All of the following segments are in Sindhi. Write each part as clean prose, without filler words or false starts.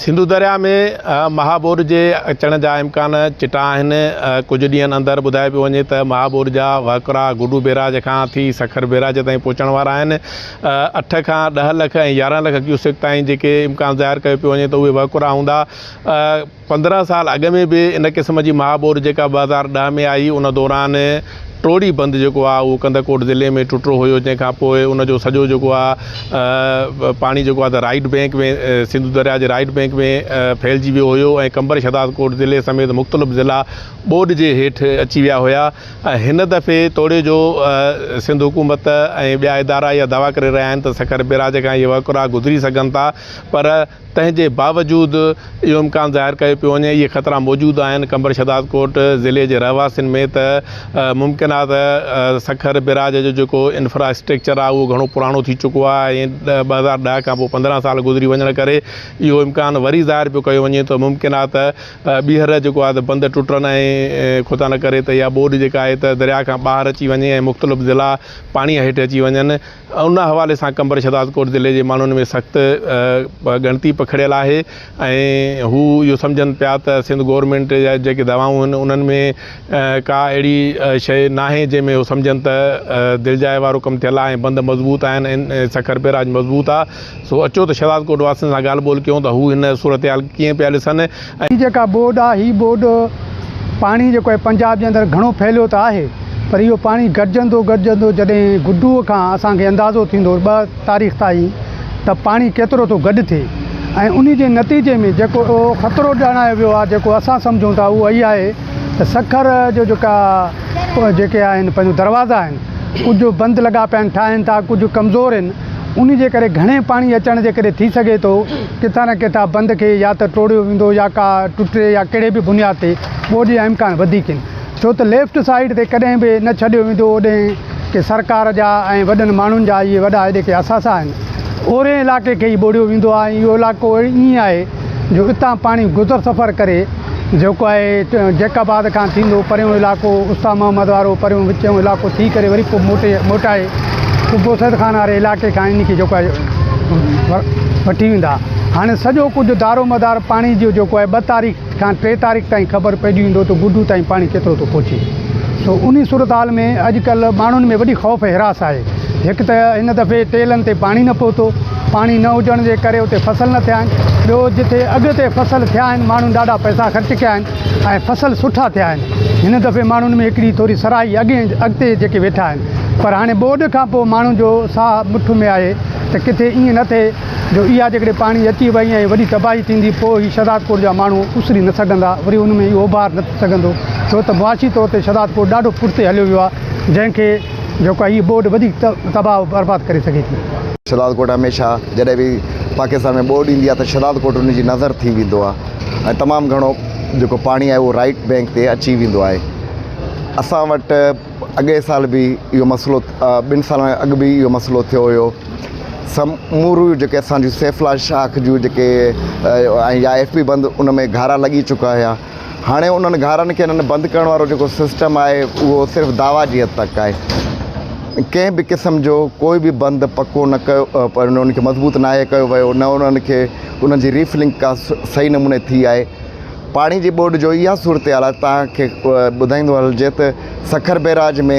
سنڌو درياء ۾ مها ٻوڏ جي اچڻ جا امڪان چٽا آهن، ڪجهه ڏينهن اندر ٻڌايو پيو وڃي ته مها ٻوڏ جا وهڪرا گڊو بيراج کان ٿي سکر بيراج تائين پهچڻ وارا آهن، اٺ کان ڏهه لک ۽ يارهن لک ڪيوسڪ تائين جيڪي امڪان ظاهر ڪيو پيو وڃي ته اهي وهڪرا هوندا، 15 سال اڳ ۾ به ان قسم جي مها ٻوڏ جيڪا 2010 ۾ آئي ان دوران ٽوڙي بند جيڪو آ اهو ڪنڌڪوٽ ضلعي ۾ ٽٽو هيو جنهن کان پوء ان جو سڄو جيڪو آ پاڻي جيڪو آ ته رائيٽ بينڪ ۾ سنڌو درياء جي رائيٽ بينڪ ۾ ڦهلجي ويو هيو ۽ قمبر شهدادڪوٽ ضلعي سميت مختلف ضلعا ٻوڏ جي هيٺ اچي ويا هيا ۽ هن دفعي توڙي جو سنڌ حڪومت ۽ ٻيا ادارا اها دعويٰ ڪري رهيا آهن ته سکر بيراج کان اهي وهڪرا گذري سگهن ٿا پر تنهن جي باوجود اهو امڪان ظاهر ڪيو پيو وڃي اهي خطرا موجود آهن قمبر شهدادڪوٽ ضلعي جي رهواسين ۾ ته ممڪن آهي ته سکر بئراج جو جيڪو انفراسٽرڪچر آهي اهو گهڻو پراڻو ٿي چڪو آهي ۽ 2010 کان پوء 15 سال گذري وڃڻ ڪري اهو امڪان وري ظاهر پيو ڪيو وڃي ته ممڪن آهي ته ٻيهر جيڪو آهي ته بند ٽٽن ۽ خدا نه ڪري ته اها ٻوڏ جيڪا آهي ته درياء کان ٻاهر اچي وڃي ۽ مختلف ضلعا پاڻي هيٺ اچي وڃن. ان حوالي سان قمبر شهدادڪوٽ ضلعي جي ماڻهن ۾ سخت ڳڻتي پکڙيل آهي ۽ هو اهو سمجهن پيا ته سنڌ گورنمينٽ جا جيڪي دوائون آهن انهن ۾ ڪا اهڙي شيء ناهي جنهن ۾ هو سمجهن ته دلجاء وارو ڪم ٿيل آهي ۽ بند مضبوط آهن ۽ سکر بئراج مضبوط آهي سو اچو ته شهدادڪوٽ واسين سان ڳالهه ٻولهه ڪيون ته هو هن صورتحال ڪيئن پيا ڏسن ۽. هي جيڪا ٻوڏ آهي هي ٻوڏ پاڻي جيڪو آهي پنجاب جي اندر گهڻو ڦهليو ته آهي پر اهو پاڻي گڏجندو گڏجندو جڏهن گڊوء کان اسان کي اندازو ٿيندو 2 تاريخ تائين ته پاڻي ڪيترو ٿو گڏ ٿئي ۽ انهي جي نتيجي ۾ جيڪو خطرو ڄاڻايو ويو آهي جيڪو اسان سمجهون ٿا اهو اهي آهي ته سکر جو جيڪا جيڪي آهن پنهنجو دروازا آهن ڪجهه بند لڳا پيا آهن ٺاهن ٿا ڪجهه ڪمزور آهن انهي جي ڪري گهڻي پاڻي اچڻ جي ڪري ٿي سگهي ٿو ڪٿان نه ڪٿان بند کي يا ته ٽوڙيو ويندو يا ڪا ٽٽي يا ڪهڙي به بنياد تي ٻوڏ جا امڪان وڌيڪ آهن. ڇو ته ليفٽ سائيڊ تي ڪڏهن به نه ڇڏيو ويندو اوڏهين ڪي سرڪار جا ۽ وڏن ماڻهن جا اهي وڏا هيڏي ڪي اثاثا آهن اورهين علائقي کي ئي ٻوڙيو ويندو آهي ۽ اهو علائقو ائين آهي جو اتان پاڻي گذر سفر ڪري جيڪو آهي جيڪب آباد کان ٿيندو پريون علائقو استا محمد وارو پريون وچيون علائقو ٿي ڪري وري پوء موٽي موٽائي قبو سيد خان واري علائقي کان ان کي جيڪو آهي وٺي ويندا هاڻي سڄو ڪجهه دارو مدار پاڻي جو جيڪو آهي 2 تاريخ کان 3 تاريخ تائين خبر پئجي ويندو ته گڊو تائين پاڻي ڪيترو ٿو پهچي. سو انهي صورتحال ۾ اڄ ڪلهه ماڻهن ۾ وڏي خوف ۽ هراس آهي. هڪ ته هن دفعي ٽيلن تي پاڻي نه پهتو، پاڻي نه هجڻ جي ڪري اتي فصل نه ٿيا آهن. ٻيو جتي اڳ تي فصل ٿيا آهن ماڻهن ڏاڍا پئسا خرچ ڪيا آهن ۽ فصل سٺا ٿيا آهن. هن دفعي ماڻهن ۾ هڪڙي ٿوري سرهائي اڳئين اڳتي جيڪي ويٺا آهن پر هاڻي ٻوڏ کان پوء ماڻهن جو ساهه مٺ ۾ آهي ته ڪٿي ائين نه ٿئي جو اها جيڪڏهن پاڻي اچي وئي ۽ وڏي تباهي ٿيندي پوء هي شهدادڪوٽ جا ماڻهو اسري نه سگهندا وري ان ۾ اهو اڀار نه ٿي سگهندو ڇو ته معاشي طور تي شهدادڪوٽ ڏاڍو پٺتي هليو ويو آهي جنهن کي جيڪو آهي هي ٻوڏ وڌيڪ تباهه و برباد ڪري سگهي ٿي. شهدادڪوٽ هميشه جڏهن به پاڪستان ۾ ٻوڏ ايندي آهي ته شهدادڪوٽ ان جي نظر ٿي ويندو آهي ۽ تمام گهڻو جيڪو پاڻي آهي اهو رائيٽ بينڪ تي اچي ويندو آهي اسان وٽ اڳئين سال به اهو مسئلو ٻن سالن اڳ به اهو مسئلو ٿيو هيو سموريون جيڪي اسان جون سيف الله شاخ جون جيڪي ۽ يا ايف پي بند ان ۾ گهارا لڳي چڪا هيا هاڻي انهن گهارن کي انهن بند ڪرڻ وارو جيڪو سسٽم آهي اهو صرف دعويٰ جي حد تڪ آهي ڪنهن به قسم جو ڪوئي به بند پڪو نه ڪيو پر انهن کي مضبوط ناهي ڪيو ويو نه انهن کي انهن جي ريفلنگ ڪا صحيح نموني ٿي آهي پاڻي جي ٻوڏ جو اها صورتحال آهي توهان کي ٻڌائيندو هلجي ته سکر بئراج ۾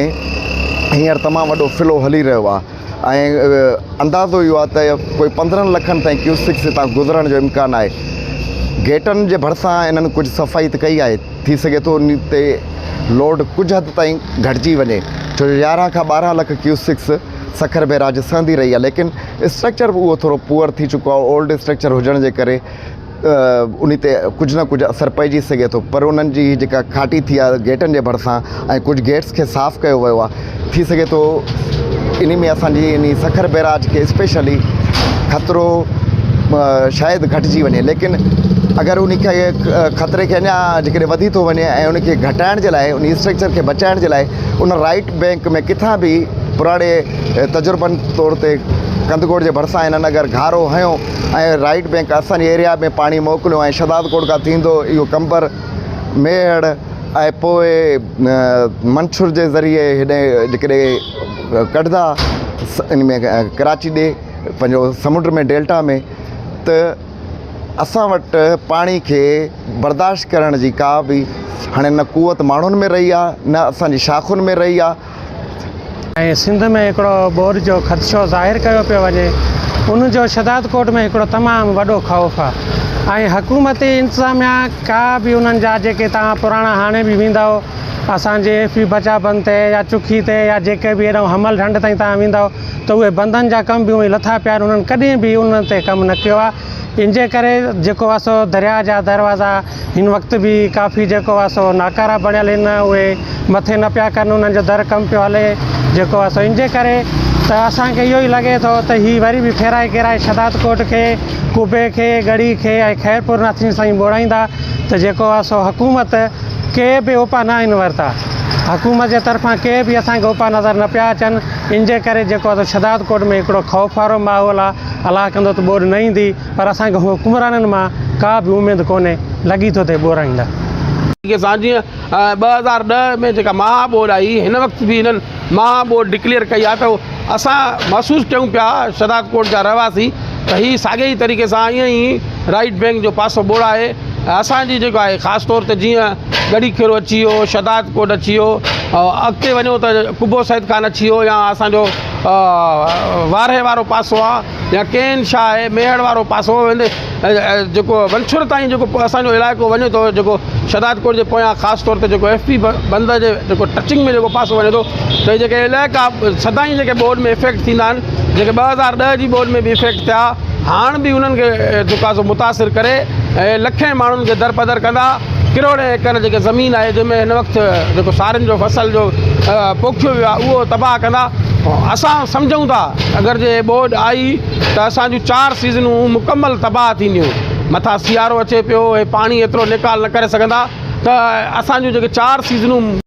هينئر تمام وڏو فلو هلي رهيو آهي ۽ اندازو اهو آهي ته ڪوئي 15 لکن تائين ڪيوسڪس هتان گذرڻ جو امڪان آهي گيٽن جي ڀرسان انهن ڪجهه صفائي ته ڪئي آهي ٿي سگهي ٿو ان تي لوڊ ڪجهه حد تائين گهٽجي وڃي ڇو جو 11 کان 12 لک ڪيوسڪس سکر بئراج سهندي رهي آهي ليڪن اسٽرڪچر به اهو ٿورو پوئر ٿي چڪو آهي اولڊ اسٽرڪچر هجڻ جي ڪري انهي تي ڪجهه نه ڪجهه اثر پئجي سگهي ٿو پر انهن جي جيڪا کاٽي ٿي آهي گيٽن جي ڀرسان ۽ ڪجهه گيٽس کي صاف ڪيو ويو آهي ٿي سگهي ٿو انهي ۾ اسانجي انهي سکر بيراج کي اسپيشلي خطرو شايد گهٽجي وڃي ليڪن اگر انهي کي خطري کي اڃا جيڪڏهن وڌي ٿو وڃي ۽ ان کي گهٽائڻ جي لاء انهي اسٽرڪچر کي بچائڻ جي لاء ان رائٽ بينڪ ۾ ڪٿان به پراڻي تجربن طور تي ڪنڌڪوٽ جي ڀرسان هنن اگر گهارو هنيو ۽ رائيٽ بينڪ اسان جي ايريا ۾ پاڻي موڪليو ۽ شھدادڪوٽ کان ٿيندو اهو قمبر ميھڙ ۽ پوء منڇر جي ذريعي هيڏي جيڪڏهن ڪڍندا ان ۾ ڪراچي ڏي پنهنجو سمنڊ ۾ ڊيلٽا ۾ ته اسان وٽ پاڻي کي برداشت ڪرڻ جي ڪا به هاڻي نه قوت ماڻهن ۾ رهي آهي نه اسان جي شاخن ۾ رهي آهي. ۽ سنڌ ۾ هڪڙو ٻوڏ جو خدشو ظاهر ڪيو پيو وڃي ان جو شهدادڪوٽ ۾ هڪڙو تمام وڏو خوف آهي ۽ حڪومتي انتظاميا ڪا به انهن جا جيڪي توهان پراڻا هاڻي به ويندؤ اسان جي ايف پي بچا بند تي يا چکي تي يا جيڪي به هيڏانهن حمل ڍنڍ تائين توهان ويندؤ ته اهي بندن جا ڪم به اونئي لٿا پيا آهن انهن ڪڏهن به انهن تي ڪم نه ڪيو آهي ان جي ڪري جيڪو آهي سو درياء جا دروازا هن وقت به ڪافي جيڪو آهي سو ناڪارا بڻيل آهن اهي مٿي نه پيا ڪن انهن جو در ڪم پيو هلي جيڪو آهي سو ان جي ڪري ته اسان کي اهو ئي لڳي ٿو ته هي وري به ڦيرائي گيرائي شهداد ڪوٽ کي قبي کي ڳڙهي کي ۽ خيرپور ناٿن سائين ٻوڙائيندا ته جيڪو آهي سو حڪومت ڪي به اپاء نه آهن ورتا حڪومت جي طرفان ڪي به اسان کي اپاء نظر نه پيا اچن ان جي ڪري جيڪو آهي سو شھداد ڪوٽ ۾ هڪڙو خوف وارو ماحول آهي الله ڪندو ته ٻوڏ نه ايندي پر اسان کي حڪمرانن مان ڪا به اميد ڪونهي لڳي ٿو ته ٻوڙائيندا. طريقي سان جيئن 2010 ۾ جيڪا مها ٻوڏ آئي هن وقت به هنن مها ٻوڏ ڊڪليئر ڪئي آهي ته اسان محسوس ڪيون پيا شھداد ڪوٽ جا رهواسي ته هي ساڳي ئي طريقي سان ائين ئي رائيٽ بينڪ جو پاسو ٻوڙائي اسان جي جيڪو آهي خاص طور تي جيئن ڳڙهي کيرو اچي ويو شهداد ڪوٽ اچي ويو اڳتي وڃو ته قبو سيد خان اچي ويو يا اسانجو وارهي وارو پاسو آهي يا ڪين شاهه آهي ميهڙ وارو پاسو ويندي جيڪو ونڇر تائين جيڪو اسانجو علائقو وڃي ٿو جيڪو شهداد ڪوٽ جي پويان خاص طور تي جيڪو ايف پي بند جي جيڪو ٽچنگ ۾ جيڪو پاسو وڃي ٿو ته هي جيڪي علائقا سدائين جيڪي ٻوڏ ۾ افيڪٽ ٿيندا آهن جيڪي 2010 جي ٻوڏ ۾ به افيڪٽ ٿيا هاڻ به انهن کي جيڪو آهي سو متاثر ڪري ۽ لکين ماڻهن کي درپدر ڪندا ڪروڙين ايڪڙ جيڪي زمين آهي جنهن ۾ هن وقت جيڪو سارين جو فصل جو پوکيو ويو آهي اهو تباهه ڪندا اسان سمجهون ٿا اگر جي ٻوڏ آئي ته اسان جون چار سيزنون مڪمل تباهه ٿينديون مٿان سيارو اچي پيو هي پاڻي ايترو نيڪال نه ڪري سگهندا ته اسان جون جيڪي چار سيزنون.